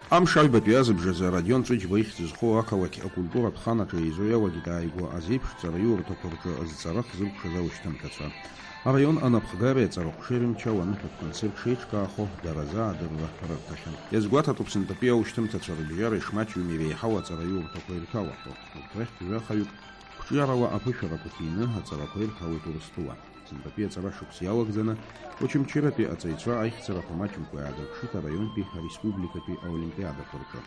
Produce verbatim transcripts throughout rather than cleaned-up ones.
Амш аҩбатәи азыбжазы Родион Ҵәыџьба ихьӡ зху ақалақь акультуратә хан аҿы еизо иалагеит ааигәа азеиԥш ҵараиурҭақәа рҿы азҵара хзыркәшаз аушьҭымҭацәа. Араион анапхгареи аҵарахәшеи рымч ала аныҳәатә концерт шеиҿкаахо дара азы аадырра рырҭахьан. Иазгәаҭатәуп сынтәатәи аушьҭымҭацәа рыбжьара ишмаҷҩым иреиҳау аҵараиурҭақәа ирҭалахьоу. Убрахьтә жәахаҩык қәҿиарала аԥышәарақәа ҭины аҵарақәа ирҭалеит Урыстәыла. Сынтәатәи аҵара шықәс иалагӡаны, Очамчыратәи аҵаҩцәа аихьӡарақәа маҷымкәа иаадырԥшит араионтәи ареспубликатәи аолимпиадақәа рҿы.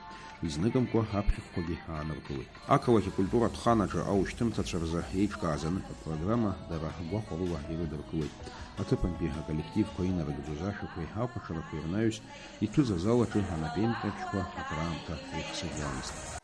Изныкымкәа аԥхьахәқәагьы ааныркылеит. Ақалақь акультуратә хан аҿы аушьҭымҭацәа рзы еиҿкааз аныҳәатә программа дара гәахәарыла ирыдыркылеит. Аҭыԥантәи аколлективқәа инарыгӡоз ашәақәеи акәашарақәеи рнаҩс, иҭәыз азал аҿы анапеинҟьабжьқәа акраамҭа еихсыӷьуамызт.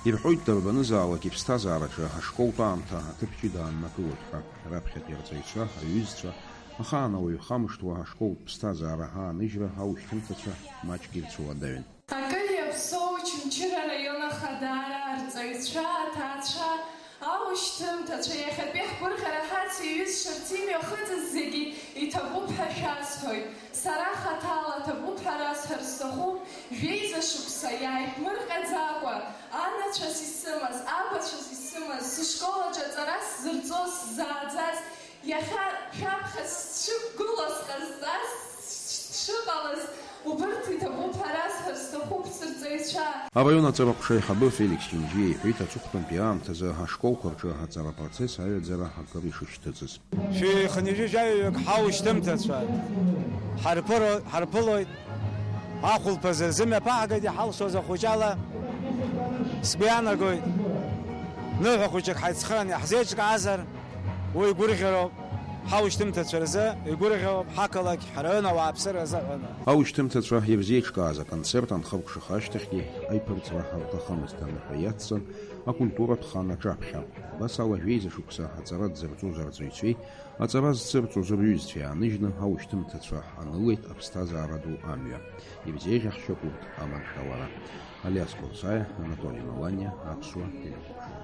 Ирҳәоит, дарбанызаалак иԥсҭазаараҿы ашколтә аамҭа аҭыԥ ҷыда ааннакылоит ҳәа. Раԥхьатәи арҵаҩцәа, аҩызцәа, ахаан ауаҩ хамышҭуа ашколтә ԥсҭазаара ааныжьра аушьҭымҭацәа маҷк ирцәыуадаҩын. Акыр иаԥсоу Очамчыра араион ахадара, арҵаҩцәа, аҭаацәа, аушьҭымҭацәа, иахьатәи ҳгәырӷьара ҳацеиҩызшарц имҩахыҵыз зегьы иҭабуп ҳәа шәасҳәоит. Сара хаҭала ҭабуп ҳәа расҳәар сҭахуп, жәеиза шықәса иааиԥмырҟьаӡакәа, анацәас исымаз, абацәас исымаз, сышкол аҿы аҵара сзырҵоз, сзааӡаз, иахьа шәаԥхьа сшықәгылоу сҟазҵаз, сшыҟалаз, убырҭ иҭабуп ҳәа расҳәар сҭахуп, сырҵаҩцәа. Араион аҵарахәша аиҳабы Феликс Ҷанџьиа иҳәеит, аҵыхәтәантәи аамҭазы ашколқәа рҿы аҵара процесс аҩаӡара акыр ишышьҭыҵыз. Шәи хынҩажәи жәаҩаҩык ҳаушьҭымҭацәа ҳарԥыро-, ҳарԥылоит. Ахәылԥазы зымҩа ԥаҳгеит иҳалшоз ахәыҷала. Сгәы иаанагоит, ныҳәа хәыҷык ҳаицхырааны иаҳзеиҿкаазар, уи гәырӷьароуп, ҳаушьҭымҭацәа рзы игәырӷьароуп, ҳақалақь, ҳраион ауааԥсыра азыҳәан. Аушьҭымҭацәа ирзеиҿкааз аконцерт анхыркәшаха ашьҭахьгьы аиԥырҵра рҭахымызт, аныҳәа иацҵан акультуратә хан аҿаԥхьа. Абас ала жәеиза шықәса аҵара дзырҵоз арҵаҩцәеи аҵара зцырҵоз рҩызцәеи ааныжьны аушьҭымҭацәа анылеит аԥсҭазаара ду амҩа. Ирзеиӷьаҳшьап урҭ аманшәалара. Алиас Курсаиа, Анатоли Маланиа, Аԥсуа телехәаԥшра.